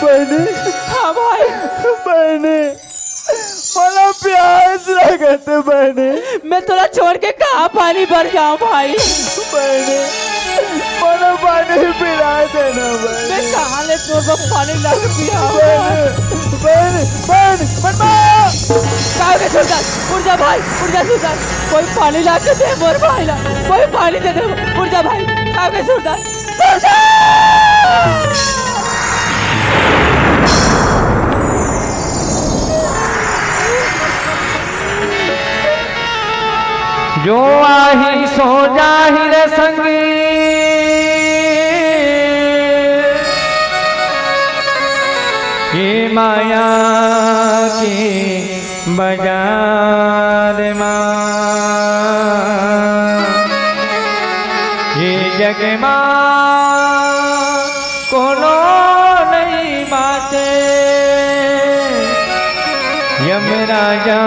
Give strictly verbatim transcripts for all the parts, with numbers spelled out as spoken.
बहिनी। हाँ भाई। बहिनी, मोला प्यास लगत हे बहिनी। मैं तोला छोड़ के कहाँ पानी बर जाऊँ भाई? बहिनी, मोला पानी पिला देना बहिनी। मैं कहाँ ले तोर बर पानी ला के पियाऊँ? बहिनी, बहिनी, बहिनी, मत मार। का हो गे सूरदास? उठ जा भाई, उठ जा सूरदास। कोई पानी ला के दे मोर भाई ला, कोई पानी दे दे। उठ जा भाई, का हो गे सूरदास? जो आही सो जाही रे संगी, ये माया के बजार मा, ये जग मा कोनो नइ बाँचे यमराजा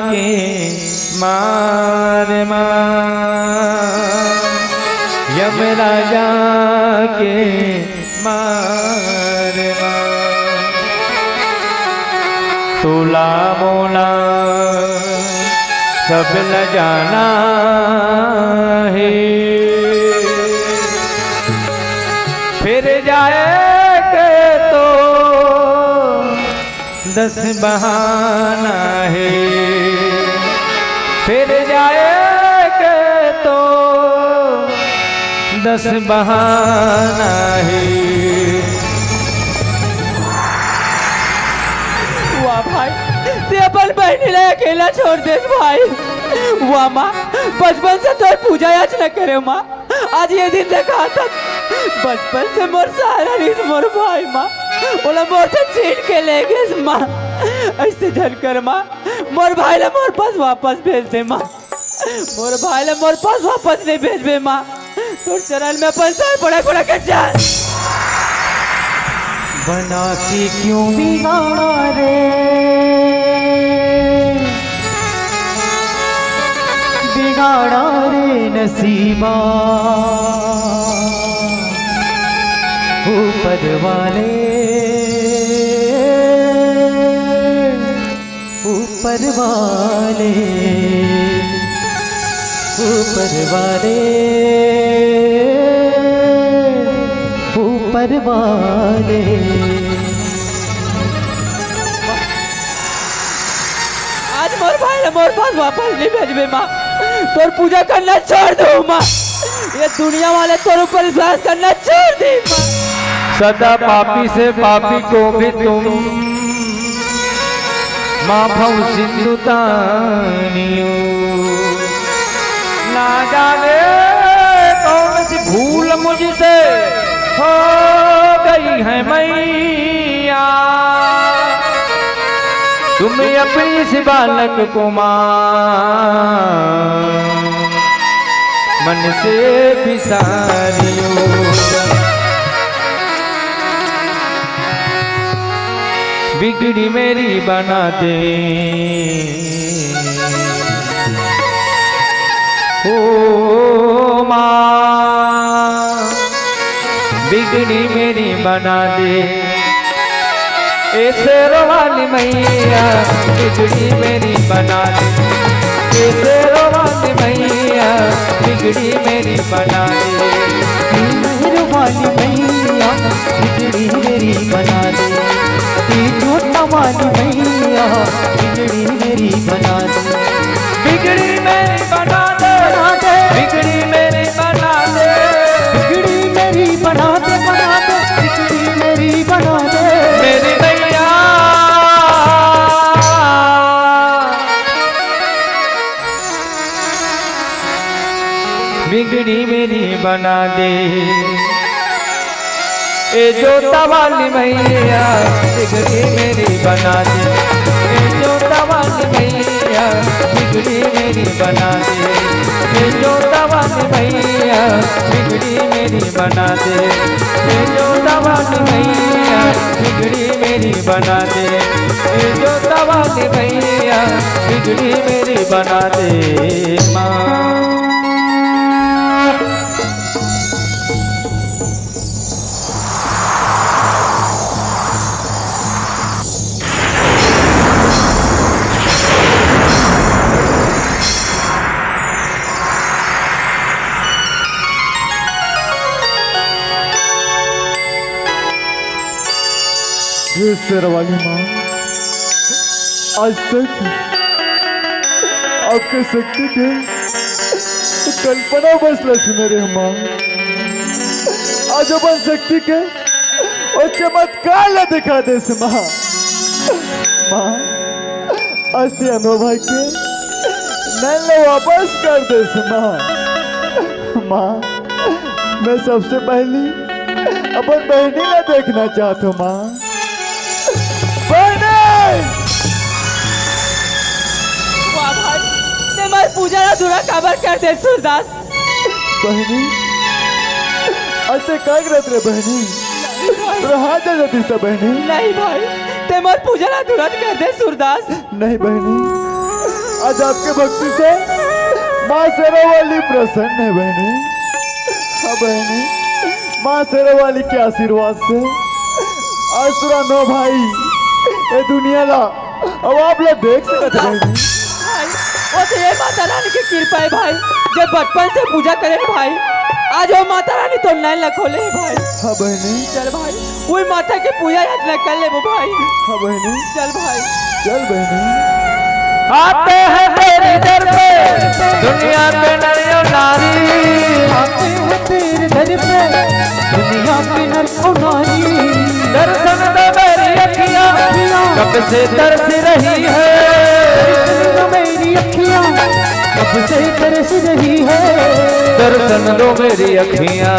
के मार मा, यमराजा के मार मा। तोला मोला सब ल जाना हे, फिर जाए के तो दस बहाना हे, फिर जाए के तो दस बहाना हे। वाह भाई, ते अपन बहिनी ला अकेला छोड़ देस भाई। वाह माँ, बचपन से तोर पूजा याचना करे माँ, आज ये दिन देखा था। बचपन से मोर सहारा रहिस मोर भाई माँ, ओला मोर से छीन के ले गेस माँ। ऐसे झन कर माँ, मोर भाई ला मोर पास वापस भेज दे माँ। मोर भाई ला मोर पास वापस नइ भेजबे माँ। तोर चरण में अपन सर पड़ा पड़ा के चल। बना के क्यों बिगाड़ा रे, बिगाड़ा रे नसीबा, ऊपर वाले, ऊपर वाले, ऊपर वाले, ऊपर वाले। आज मोर भाई ला मोर पास वापस नइ भेजबे माँ, तोर पूजा करना छोड़ दूँ माँ, ये दुनिया वाले तोर ऊपर विश्वास करना छोड़ दे माँ। सदा पापी से पापी को भी तुम माँ भव सिंधु तानियो। ना जाने कौन सी भूल मुझसे हो गई है मैया, तुम अपनी इस बालक को माँ मन से बिसारियो। बिगड़ी मेरी बना दे ओ माँ, बिगड़ी मेरी बना दे। ए शेरों वाली मैया, बिगड़ी मेरी बना दे। ए शेरों वाली मैया, बिगड़ी मेरी बना दे। ए मेहर वाली मैया, बिगड़ी मेरी बना दे। ए जोता वाली मैया, बिगड़ी मेरी बना दे। बिगड़ी मेरी बना दे। बना दे। बिगड़ी मेरी बना दे। बिगड़ी मेरी बना दे, बना दे। बिगड़ी मेरी बना दे। मेरी मैया। बिगड़ी मेरी बना दे। ए जोता वाली मैया, बिगड़ी मेरी बना दे। ए जोता वाली मैया, बिगड़ी मेरी बना दे। ए जोता वाली मैया, बिगड़ी मेरी बना दे। ए जोता वाली मैया, बिगड़ी मेरी बना दे। ए जोता वाली मैया, बिगड़ी मेरी बना दे माँ। हे शेरावाली माँ, आज तक आपके शक्ति के कल्पना बस ल सुने रहे माँ। आज अपन शक्ति के ओ चमत्कार ल दिखा देस माँ। माँ, आज ते अनुभव भाई के नैन ल वापस कर देस माँ। माँ, मैं सबसे पहली अपन बहिनी ला देखना चाहत हूँ माँ। बहिनी! वाह भाई, ते मोर पूजा ला अधूरा काबर कर दे सूरदास? बहिनी, अते का करत रे बहिनी? तोर हाथ जल जातिस त बहिनी। नहीं भाई, ते मोर पूजा ला अधूरा कर दे सूरदास। नहीं बहिनी, आज आपके भक्ति से माँ शेरावाली प्रसन्न है बहिनी। हाँ बहिनी, माँ शेरावाली के आशीर्वाद से आज तोर अनुभव भाई ए दुनिया ला अब आप ला देख सकत है बहिनी। भाई, वो तो ये माता रानी के कृपा है भाई, जब बचपन से पूजा करे ना भाई, आज वो माता रानी तोर नैन ला खोले है भाई। हाँ बहिनी। चल भाई, वही माता के पूजा याचना कर लेबो भाई। हाँ बहिनी। चल भाई। चल बहिनी। आते हैं तेरे दर पे दुनिया के नर और नारी। आते हैं तेरे दर पे दुनिया के नर और नारी। दर्शन दो मेरी अखियाँ, कब से तरस रही है। दर्शन दो मेरी अखियाँ, कब से तरस रही है। दर्शन दो मेरी अखियाँ।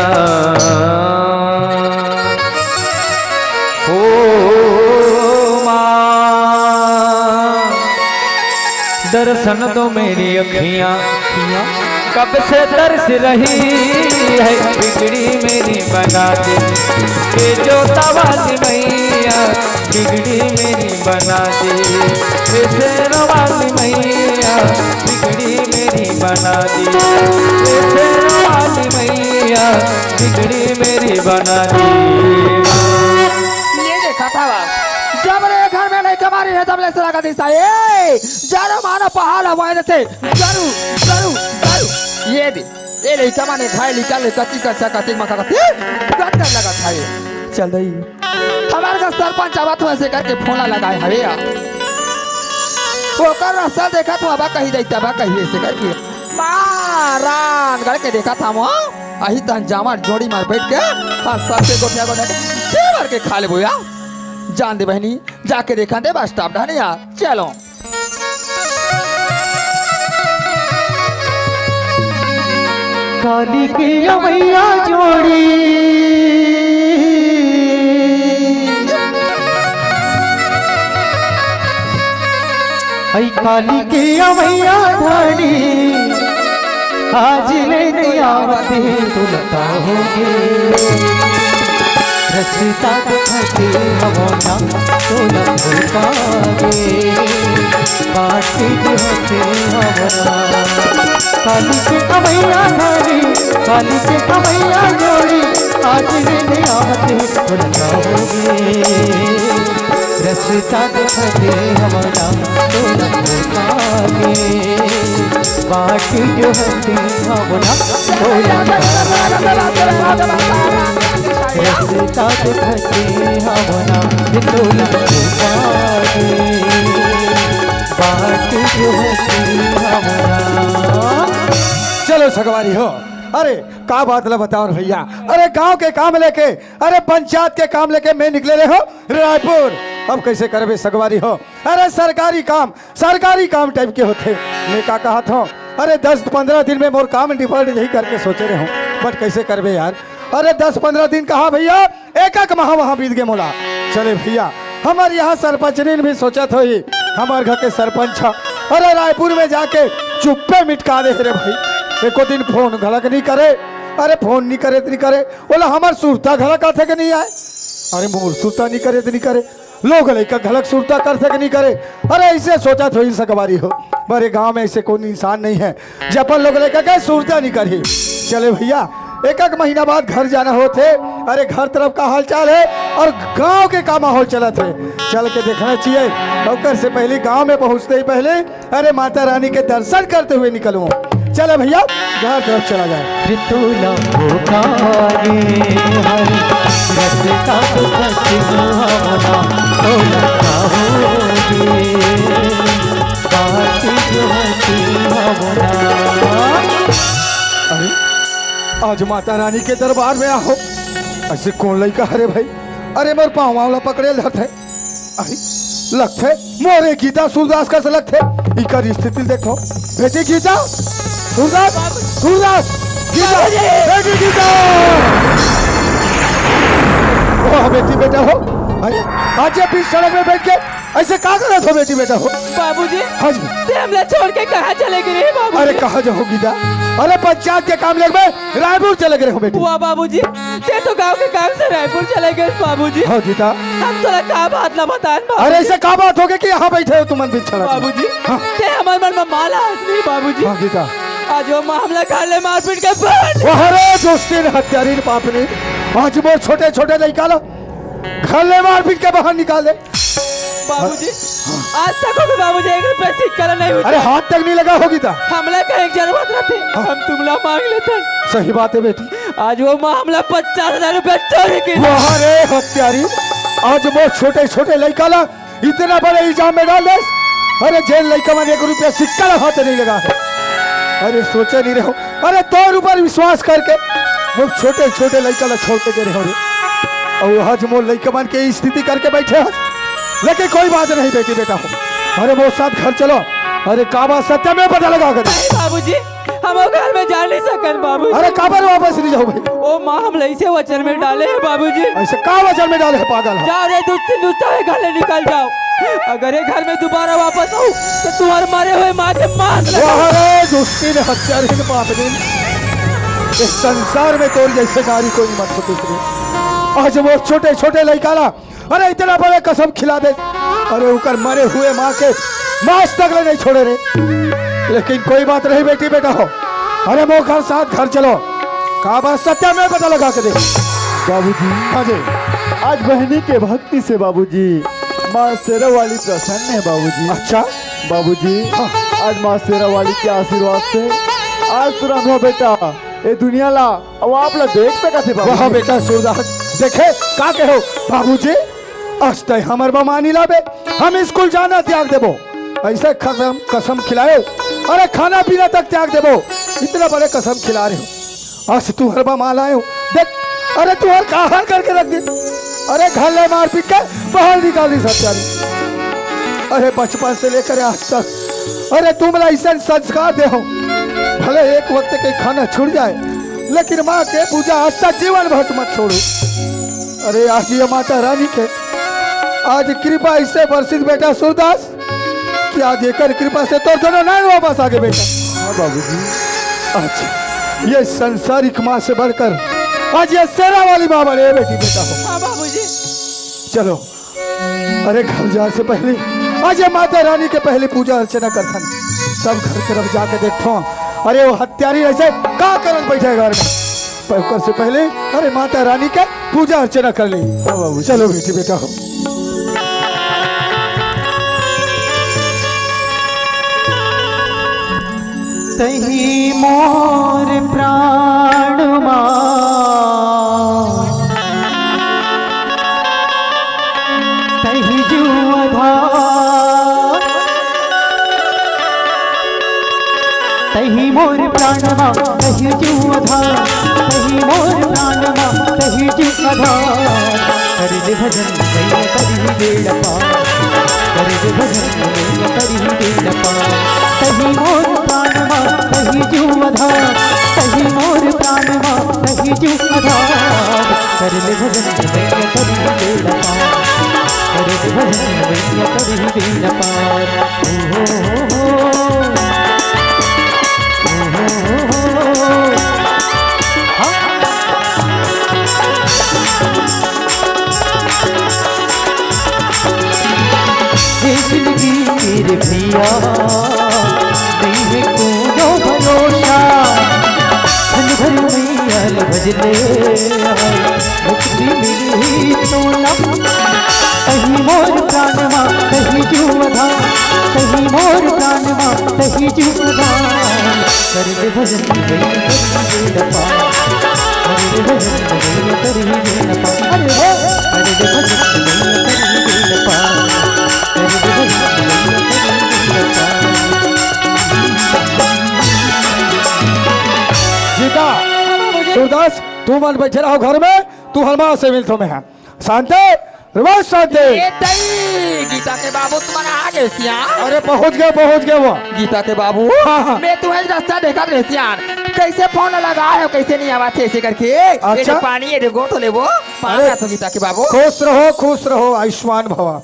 ओ माँ, दर्शन दो मेरी अखियाँ, कब से तरस रही है, बिगड़ी मेरी बना दे। ये जोता वाली मैया, बिगड़ी मेरी बना दे। ये शेर वाली मैया, बिगड़ी मेरी बना दे। ये शेर वाली मैया, बिगड़ी मेरी बना दे। ये देखा था बा, जब ले घर में लइका मारी है, तब ले सरा का दिशा, ए, जरो मानो पहाड़ हवाए जैसे, जरू, जरू, जरू। ये दे, ये लइका माने खाए, लइका, लइका, की कर सकत, एक मखा करते, गंदर लगा खाए। चल दई। हमारे घर सरपंच आवत हो, ऐसे करके फोन लगाए हवे यार। ओकर रास्ता देखत हो, अब कही जाई, तब कही ऐसे करके। मारान गड़ के देखत हूँ, अही तहन जामर जोड़ी मार बैठ के, हाँ, सबके गोठिया गोठिया के, जेवर के खा लेबो यार। जान दे बहिनी, जाके देखा दे बस स्टॉप डहनिया। चलो। काली के अवैया जोड़ी, ऐ काली के अवैया धनी, आज ले नया बते तुलता होगे। रस्ता दिखाते हवना तोला धोखा दे, बाटी दिखाते हवना। काली के अवैया धनी, काली के अवैया जोड़ी, आज ले नया बते तुलता होगे। रस्ता दिखाते हवना तोला धोखा दे, बाटी दिखाते हवना तोला धोखा दे। रस्ता दिखाते हवना तोला धोखा दे, बाटी दिखाते हवना। चलो सगवारी हो, अरे का बात ला बताओ भैया, अरे गांव के काम लेके, अरे पंचायत के काम लेके मैं निकले रहे हो रायपुर। अब कैसे करबे सगवारी हो, अरे सरकारी काम, सरकारी काम टाइप के होथे। मैं का कहत हूँ, अरे दस पंद्रह दिन में मोर काम निपट जाही करके सोचे रहे हूँ, but कैसे करबे यार। अरे दस पंद्रह दिन कहा भैया, एक एक माह वहाँ बीत गे मोला। चले भैया, हमर यहाँ सरपंचनी भी सोचत होही, हमर घर के सरपंच ह, अरे रायपुर में जाके चुप्पे मिटका दे हे रे भाई। एको दिन फोन घलक नहीं करे, अरे फोन नहीं करे त नहीं करे, ओला हमर सुरता घलक आथे के नहीं आए, अरे मोर सुरता नहीं करे त नहीं करे, लोग लइका घलक सुरता करथे के नहीं करे। अरे ऐसे सोचत होही सगवारी हो, बड़े गांव में ऐसे कोई इंसान नहीं है जे अपन लोग लइका के सुरता नहीं करही। चले भैया, एक एक महीना बाद घर जाना होथे। अरे घर तरफ का हालचाल है और गांव के का माहौल चलत है, चल के देखना चाहिए। ओकर से पहले गांव में पहुंचते ही पहले अरे माता रानी के दर्शन करते हुए निकलूं। चले भैया, घर तरफ चला जाए। ऋतुला भूखाने हर रस्ता तो खत्म होना। जो माता रानी के दरबार में आहो, अइसे कोन लइका हरे भाई? अरे मोर पाँव वाँव ला पकड़े ल धरथे। अरे लगथे मोरे गीता सूरदास कस लगथे। इकर स्थिति देखो। बेटी गीता, सूरदास, सूरदास, गीता, बेटी गीता। वाह बेटी बेटा हो। अरे आज ये बीच सड़क में बैठ के अइसे का करत हो बेटी बेटा हो? बाबूजी, हाँ जी। ते हमला छोड़ के कहाँ चले गे रे बाबूजी? अरे कहाँ जाहूँ गीता? अरे पंचायत के काम लेके मैं रायपुर चले गे हों बेटी। वाह बाबूजी, ते तो गाँव के काम से रायपुर चले गे बाबूजी। हाँ गीता। हम तोला का बात ला बतान बाबूजी। अरे अइसे का बात होगे कि यहाँ बैठे हो तुमन बीच सड़क में? बाबूजी, हाँ। ते हमर मन में माला हस नहीं बाबूजी। हाँ गीता। आज वो माँ हमला घर ले मारपीट के बाहर वाह रे दुष्टिन हत्यारिन पापनी, आज मोर छोटे छोटे लइका ला घर ले मारपीट के बाहर निकाल दे। बाबूजी, आज तक हो गए बाबूजी, एक रुपया सिक्का ला नहीं उठा। अरे हाथ तक नहीं लगा होगी ता। हमला का एक जरूरत रहते, हाँ। हम तुमला मांग लेते। सही बात है बेटी। आज वो माँ हमला पचास हजार रुपया चोरी की। वाह रे हत्यारी, आज वो छोटे छोटे लइका ला इतना बड़े इल्जाम में डाल दे। अरे जेन लइका मन एक रुपया सिक्का ला हाथ नहीं लगा है। अरे सोचे नहीं रहो, अरे तोर ऊपर विश्वास करके मोर छोटे छोटे लइका ला छोड़ के गे रहे हो रे। अउ आज मोर लइका मन के स्थिति करके बैठे हस। लेकिन कोई बात नहीं बेटी बेटा हो। अरे मोर साथ घर चलो। अरे का बात सत्य में पता लगा कर। नहीं बाबूजी, हम वो घर में जा नहीं सकन बाबूजी। अरे काबर वापस नहीं जाओ भाई? ओ माँ हमला अइसे वचन में डाले है बाबूजी। अइसे का वचन में डाले है पागल है? जाओ रे दुष्टिन दुष्टा है घर ले निकल जाओ। अगर ये घर में दोबारा वापस आऊं तो तुम्हारे मरे हुए माँ के मार लगा। वाह रे दुष्टिन हत्यारिन पापनी। इस संसार में तोर जइसे नारी कोई मत होती रे। आज वो छोटे छोटे लइका ला, अरे इतना बड़े कसम खिला दे। अरे उकर मरे हुए माँ के मांस तक ले नहीं छोड़े रे। लेकिन कोई बात नहीं बेटी बेटा हो। अरे मोर साथ घर चलो। का बात सत्य में पता लगा के देखो। बाबूजी, हाँ जी। आज बहनी के भक्ति से बाबूजी, माँ शेरा वाली प्रसन्न है बाबूजी। अच्छा। बाबूजी, हाँ। आज माँ शेरा वाली के आशीर्वाद से आज तुरंत हो बेटा, ये दुनिया ला अब आप ला देख सकत हे बाबूजी। वाह बेटा सूरदास, देखे का कहो बाबूजी, आज तय हमर बमानी लाबे, हम स्कूल जाना त्याग देबो। अइसे कसम, कसम खिलायो, अरे खाना पीना तक त्याग देबो। इतना बड़े कसम खिला रहे हो, आज तुहर बमा लायो। देख, अरे तुहर का हाल करके रख दे। अरे घर ले मारपीट के बाहर निकाल दी सब जाने। अरे बचपन से लेकर आज तक, अरे तुमला अइसन संस्कार दे हो, भले एक वक्त के खाना छूट जाए, लेकिन माँ के पूजा आज तक जीवन भर मत छोड़ो। अरे आज ये माता रानी के आज कृपा अइसे बरसिस बेटा सूरदास, कि आज एकर कृपा से तोर दोनों नैन वापस आ गे बेटा। हाँ बाबूजी। आज ये संसारिक माँ से बढ़कर आज ये शेरा वाली माँ बने बेटी बेटा हो। हाँ बाबूजी। चलो, अरे घर जाए से पहले आज ये माता रानी के पहले पूजा अर्चना करथन, तब घर तरफ जाके देखथो। अरे वो हत्यारी अइसे का करत बैठे घर में, पर ओकर से पहले अरे माता रानी के पूजा अर्चना कर ले। हाँ बाबू। चलो बेटी बेटा हो। तही मोर प्राण मा, तही जीव आधार। तही मोर प्राण मा, तही जीव आधार। तही मोर प्राण मा, तही जीव आधार। कर ले भजन मैया करी बेड़ा पार। कर ले भजन मैया करी बेड़ा पार। तही मोर प्राण मा, तही जीव आधार। तही मोर प्राण मा, तही जीव आधार। कर ले भजन मैया करी बेड़ा पार। कर ले भजन मैया करी बेड़ा पार। ओ हो हो हो। ओ हो हो हो। हाँ। ये जिंदगी मेरे भैया, नहीं है कोनो भरोसा। क्षण भर मैया ल भज ले, मुक्ति मिलही तोला। तही मोर प्राण मा, तही जीव आधार। तही मोर प्राण मा, तही जीव आधार। कर ले भजन मैया करी बेड़ा पार। कर ले भजन मैया करी बेड़ा पार। अरे हो। कर ले भजन मैया करी बेड़ा पार। कर ले भजन मैया करी बेड़ा पार। गीता, तुमन बइठे रहो घर में, तुंहर माँ से मिलथों मैं। हाँ। शांति, रे शांति। ए दई, गीता के बाबू तुमन आ गे सियान। अरे पहुँच गे, पहुँच गे वो। गीता के बाबू, हाँ, हाँ। मैं तुंहर रस्ता देखत रेहेंव सियान। कइसे फोन लगाय हव, कइसे नइ आवत हे अइसे करके। अच्छा। ए दे पानी, ए दे गोठ ले वो। पानी अरे, आथों गीता के बाबू। खुश रहो, खुश रहो, आयुष्मान भवा।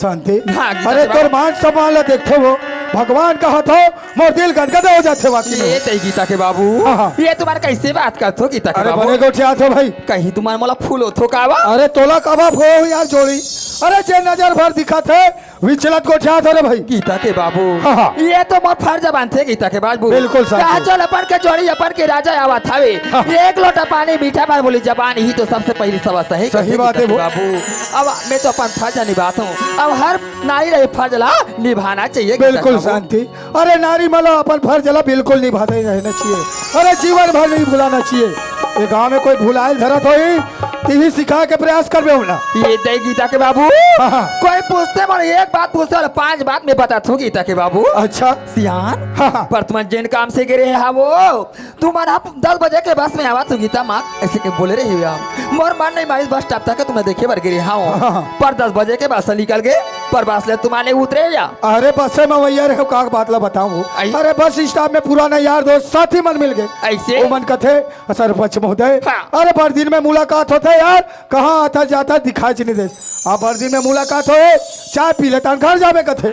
शांति। हाँ, गीता अरे, के बाबू। तोर मान सम्मान ला देखथों वो, भगवान कहत हों, मोर दिल गदगद हो जाथे वाकई में। ए दई गीता के बाबू। हाँ, हाँ। ए तुमन कइसे बात करथो गीता के अरे, बाबू? बने गोठियाथो भाई। कहीं तुमन मोला फूलोथो का बा? अरे, तोला काबर फूलोहूँ यार जोड़ी। अरे, जे नजर भर दिखत हे, विचलत गोठियाथो रे भाई। गीता के बाबू। हाँ, हाँ। ए तो मोर फर्ज बनथे गीता के बाबू। बिल्कुल शांति। कहा चल अपन के जोड़ी, अपन के राजा आवत हवे। हाँ। एक लोटा पानी मीठा भर बोली जबान, इही तो सबसे पहिली सवा सही सही करथे बात हे गीता के वो। बाबू। अब मैं तो अपन फर्ज निभाथों। अब हर नारी ला ए फर्ज ला निभाना चाहिए गीता बिल्कुल के बाबू। शांति। अरे नारी मन ला अपन फर्ज ला बिल्कुल निभाते रहना चाहिए। अरे जीवन भर नहीं भुलाना चाहिए। ए गाँव में कोई भुलाय ल धरत होही, तिही सिखाय के प्रयास करबे ओला। ए दई गीता के बाबू। हाँ, हाँ। कोई पूछथे मोला एक बात पूछथे, ओला पांच बात मैं बताथों गीता के बाबू। अच्छा। सियान, हाँ, हाँ। पर तुमन जेन काम से गे रहे हव वो, तुमन ह दस बजे के बस में आवत हव गीता माँ, अइसे के बोले रहे हव। मोर मन नइ मानिस, बस स्टॉप तक तुमन देखे बर गे रहे हव। हाँ, हाँ। पर दस बजे के बस निकल गे, पर बस ले तुमन नइ उतरे या। अरे बस में वइया रहे, का बात ला बतावँव। अई। अरे बस स्टॉप में पुराना यार दोस्त साथी मन मिल गे। अइसे? ओमन कथे, सरपंच महोदय, हाँ। अरे बड़ दिन में मुलाकात होथे यार, कहाँ आथस जाथस दिखाई नइ देस। अब बड़ दिन में मुलाकात होय, चाय पी ले तहन घर जाबे कथे।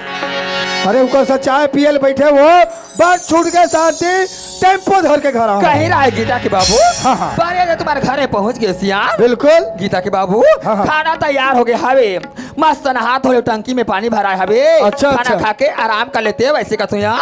अरे ओकर से चाय पिये ल बइठे वो, बस छूट गे शांति, टेम्पो धर के घर आव। कहीं रहे गीता के बाबू? हाँ, हाँ। पर ए दे तुंहर घरे पहुँच गे सियान। बिल्कुल। गीता के बाबू, हाँ, हाँ। खाना तैयार हो गे हवे, मस्त नहा धो ले, टंकी में पानी भराय हवे। अच्छा, खाना अच्छा। खा के आराम कर लेते, वइसे कथों या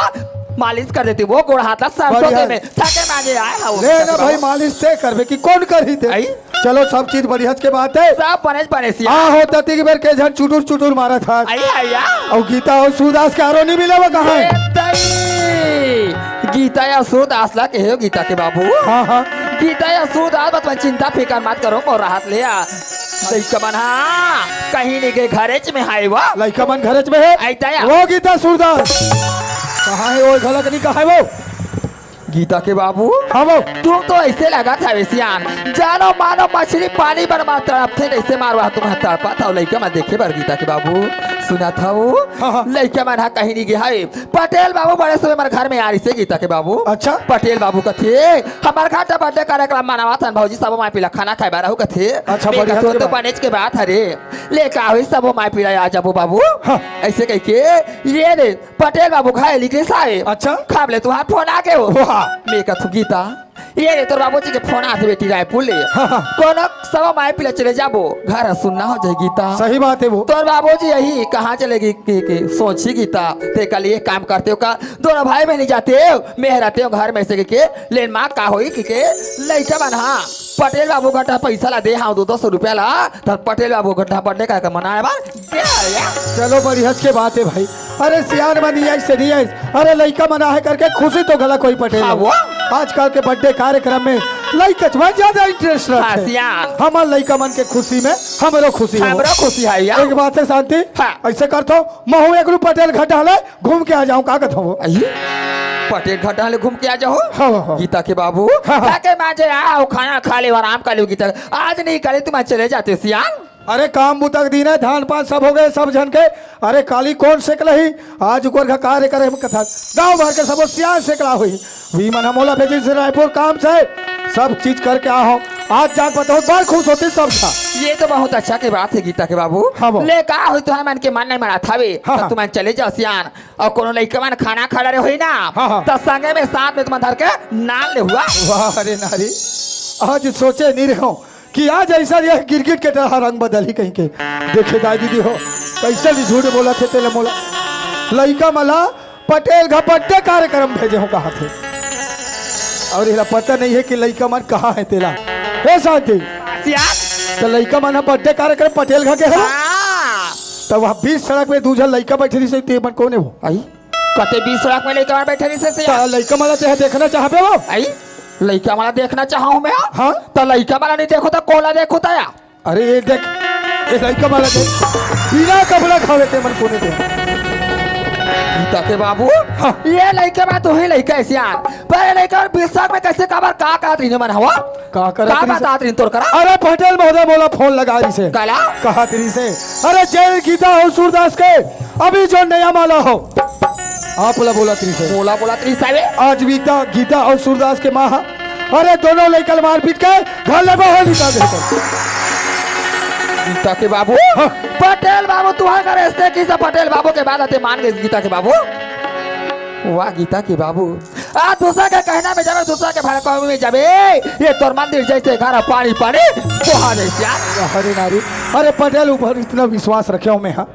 मालिश कर देते वो गोड़ हाथ ला सरसों बढ़िया। तेल में, थके मांजे आय हव ले गीता ना के भाई, बाबू। मालिश ते करबे कि कोन करही ते? अई? चलो, सब चीज बढ़िया के बात हे। सब बने बने सियान। हाँ, हो ततिक बेर के झन चुटुर चुटुर मारत हस। अई, अई, आ। अउ गीता अउ सूरदास के आरो नइ मिले वो कहाँ हे? ए दई, गीता अउ सूरदास ला कहे हव गीता के बाबू। हाँ, हाँ। गीता अउ सूरदास, बस तुमन चिंता फिकर मत करो, मोर रहत ले आ। लइका मन हा कहीं नइ गे, घरेच में हे वो। लइका मन घरेच में हे? अई दई आ। वो गीता सूरदास। कहाँ हे वो, घलक नइ कहाँ हे वो? गीता के बाबू, हाँ बाबू। तुम तो अइसे लगत हवे सियान, जानो मानो मछली पानी बर मार तड़पथे, अइसे मारवा तुमन तड़पत हव लइका मन देखे बर गीता के बाबू। सुनत हव? हाँ, हाँ। लइका मन हा कहीं नइ गे हवे। पटेल बाबू बड़े सुबह हमर घर में आय रिहिसे गीता के बाबू। अच्छा। पटेल बाबू कथे, हमर घर त बर्थडे कार्यक्रम मनावत हन भौजी, सबो माई पीला खाना खाय बर आहू कथे। अच्छा, मैं बढ़िया कथों के तो बात। बनेच के बात हरे। ले का होही, सबो माई पीला आ जाबो बाबू। हाँ। अइसे कहिके, ए दे, पटेल बाबू खाय निकलिस हे। अच्छा। खब ले तुंहर फोन आगे हो। वाह। मैं कथों गीता, ए दे तोर बाबूजी के फोन आथे बेटी रायपुर ले। हाँ, हाँ। कोनो सबो माई पीला चले जाबो, घर सुन्ना हो जाही गीता। सही बात हे वो। तोर बाबूजी इही कहाँ चले गे के, के सोचही गीता। तेकर ले एक काम करते हो का, दोनों भाई बहिनी जाते हो, मैं रहते हो घर में से के, के लेन माँ का होही के, के लइका मन हा पटेल बाबू घर त पइसा ला दे हव दू दू सौ रुपया ला, त पटेल बाबू घर त बर्थडे कार्यक्रम मनाय बर चलो, बढ़िया के बात हे भाई। अरे, सियान मन नइ आइस, नइ आइस। अरे, लइका मन आहे करके खुशी तो घला कोई पटेल हाँ, हो। वो। आजकल के बर्थडे कार्यक्रम में लइका मन ज्यादा इंटरेस्ट हाँ, रखथे। सियान। हमर लइका मन के खुशी में हमरो खुशी हो। हमरो खुशी हे यार। एक बात हे शांति, हाँ। अइसे करथों, महूँ एक रू पटेल घर डाले घूम के आ जाहूँ, का कथों वो? अई, पटेल घर डाले घूम के आ जाहू। हाँ, हाँ। गीता के बाबू, हाँ, हाँ। खा के मांजे आओ, खाना खा ले, आराम कर ले गीता। आज नइ करे, तुमन चले जाते सियान। अरे काम बुता के दिन हे, धान पान सब हो गे सब झन के। अरे काली कोन सेकलही? आज ओकर घर कार्यक्रम कथा, गांव भर के सबो सियान सेकला होही। वी मन ह मोला भेजिस रायपुर काम से, सब चीज करके आए हंव। आज जाके बताहूं, बड़ खुश होतिस सब झन। ये तो बहुत अच्छा के बात हे गीता के बाबू। हाँ बाबू। ले का होही, तुंहर मन के मन नइ मानत हवे, हाँ, त हाँ। तुमन चले जाव सियान, अउ कोनो लइका मन खाना खा डरे होही ना, हाँ, हाँ। त संगे में साथ में तुमन धर के नान लेहू। वाह रे नारी, आज सोचे नइ रहेंव कि आज अइसन ये गिरगिट के तरह रंग बदलही कहिके। देखे दाई दीदी हो, कइसे झूठ बोलत हे तेला मोला। लइका मन ला पटेल घर बर्थडे कार्यक्रम भेजे हंव कहत हे, अउ एला पता नइ हे कि लइका मन कहाँ हे तेला। हे शांति, सियान। त लइका मन ह बर्थडे कार्यक्रम पटेल घर गे हे ना? हाँ। त वहाँ बीच सड़क में दू झन लइका बइठे रहिसे, ते मन कोन हे वो? अई, कते बीच सड़क में लइका मन बइठे रहिसे सियान? त लइका मन ला तेहा देखना चाहबे वो? अई, लइका मन ला देखना चाहहूं मैं? हाँ। त लइका मन ला नइ देखहूं त कोन ला देखहूं त या? अरे ये देख, ये लइका मन ला देख, बिना कपड़ा खावे ते मन कोन हे ते। गीता के बाबू, हाँ। ये लइका बा, तू ही लइका है सियान। पर ये लइका मन बिस्सा में कैसे, काबर, का करत रहिन मन, हवा? का करत का रहिस? बतात रहिन तोर करा? अरे पटेल महोदय मोला फोन लगा रहिस हे। काला? कहत रहिस हे, अरे जेन गीता अउ सूरदास के अभी जो नया माला हो, आप ला बोलत रहिस हे। मोला बोलत रहिस हे। आज गीता, गीता अउ सूरदास के माँ हा, अरे दोनों लइका ल मारपीट के घर ले बाहर निकाल दे। गीता के बाबू, हाँ। पटेल बाबू, तुहर घर ऐसे की सब पटेल बाबू के बात आते मान गए गीता के बाबू। वाह गीता के बाबू, आ दूसरा के कहना में जाबे, दूसरा के भड़कावे में जाबे, ये तोर मंदिर जैसे घर पानी पानी बोहा जैसे यार। अरे नारी, अरे पटेल ऊपर इतना विश्वास रखे हो मैं, हाँ?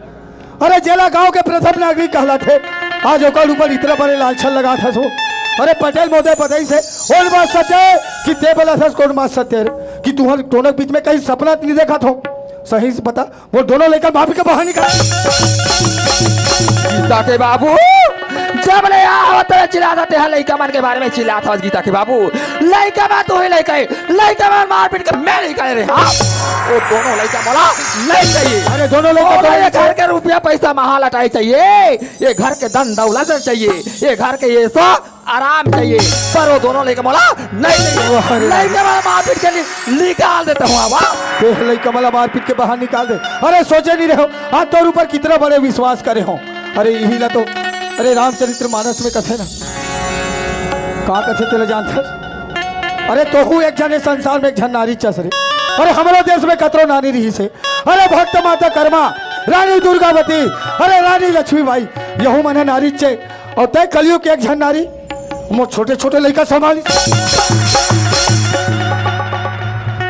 अरे जेला गांव के प्रथम नागरिक कहलाथे, आज ओकर ऊपर इतना बड़े लांछन लगात हस हो। अरे पटेल महोदय बताइस हे, कोन बात सत्य हे कि ते बोलत हस, कोन बात सत्य हे कि तुहर दोनों के बीच में कहीं सपना नहीं देखत हो? सही से बता, वो दोनों लइका मारपीट के बाहर निकाल। गीता के बाबू, जब ले आ हो तेरे चिल्लात हस, तेहा लइका मन के बारे में चिल्लात हस गीता के बाबू। लइका मन तो ही लइका हे, लइका मन मारपीट के मैं निकाले रे, हाँ? वो दोनों लइका मोला नहीं चाहिए। अरे दोनों लइका मोला तो ये घर के रुपया पैसा महा लटाई चाहिए, ये घर के धन दौलत चाहिए, ये घर के ये सब आराम चाहिए, पर वो दोनों लइका मोला नहीं चाहिए। वाह रे। लइका मोला मारपीट के नि-, निकाल देता हूँ अब। देख लइका मोला मारपीट के बाहर निकाल दे। अरे सोचे नहीं रहे हो, आज तोर ऊपर कितना बड़े विश्वास करे हो। अरे यही ला तो, अरे रामचरित्र मानस में कथे ना, का कथे तेला जानथस? अरे तोहू एक झन ए संसार में एक झन नारी चस रे। अरे हमरो देश में कतरो नारी रहिस हे। अरे भक्त माता कर्मा, रानी दुर्गावती, अरे रानी लक्ष्मीबाई, यहू मन ह नारी चे। अउ तय कलयुग के एक झन नारी, मोर छोटे छोटे लइका संभाली।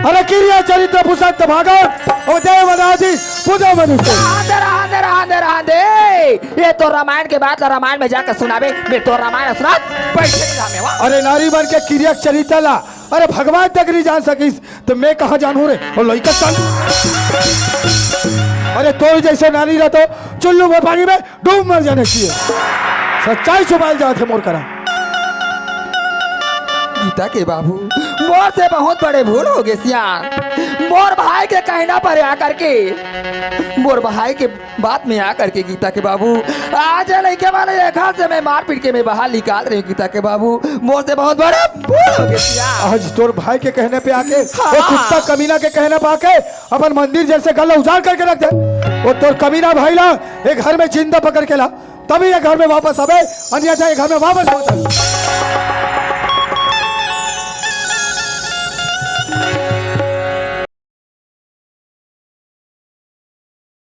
अरे किरिया चरित्र पुस्तक भागवत, अउ देव अनादि पूजा मनुष्य। रहन दे, रहन दे, रहन दे, रहन दे। ये तो रामायण के बात ला रामायण में जाकर सुनाबे, मैं तो रामायण सुना बैठे नहीं रहा मैं, वाह। अरे नारी मन के किरिया चरित्र ला, अरे भगवान तक नहीं जान सकिस, तो मैं कहाँ जानू रे? अउ लइका चल। अरे तोर जैसे नारी रह तो चुल्लू में पानी में डूब मर जाना चाहिए। सच्चाई छुपाइल जात हे मोर करा। गीता के बाबू, मोर से बहुत बड़े भूल हो गए सियान। मोर भाई के कहना पर आकर के, मोर भाई के बात में आकर के गीता के बाबू, आज लइके वाले ये घर से मैं मारपीट के मैं बाहर निकाल रही हूँ गीता के बाबू। मोर से बहुत बड़े भूल हो गए सियान। आज तोर भाई के कहने पे आके, हाँ। वो कुत्ता कमीना के कहने पे आके अपन मंदिर जैसे घर ला उजाड़ करके रख दे। वो तोर कमीना भाई ला एक घर में जिंदा पकड़ के ला, तभी ये घर में वापस आवे, अन्यथा ये घर में वापस मत आवे।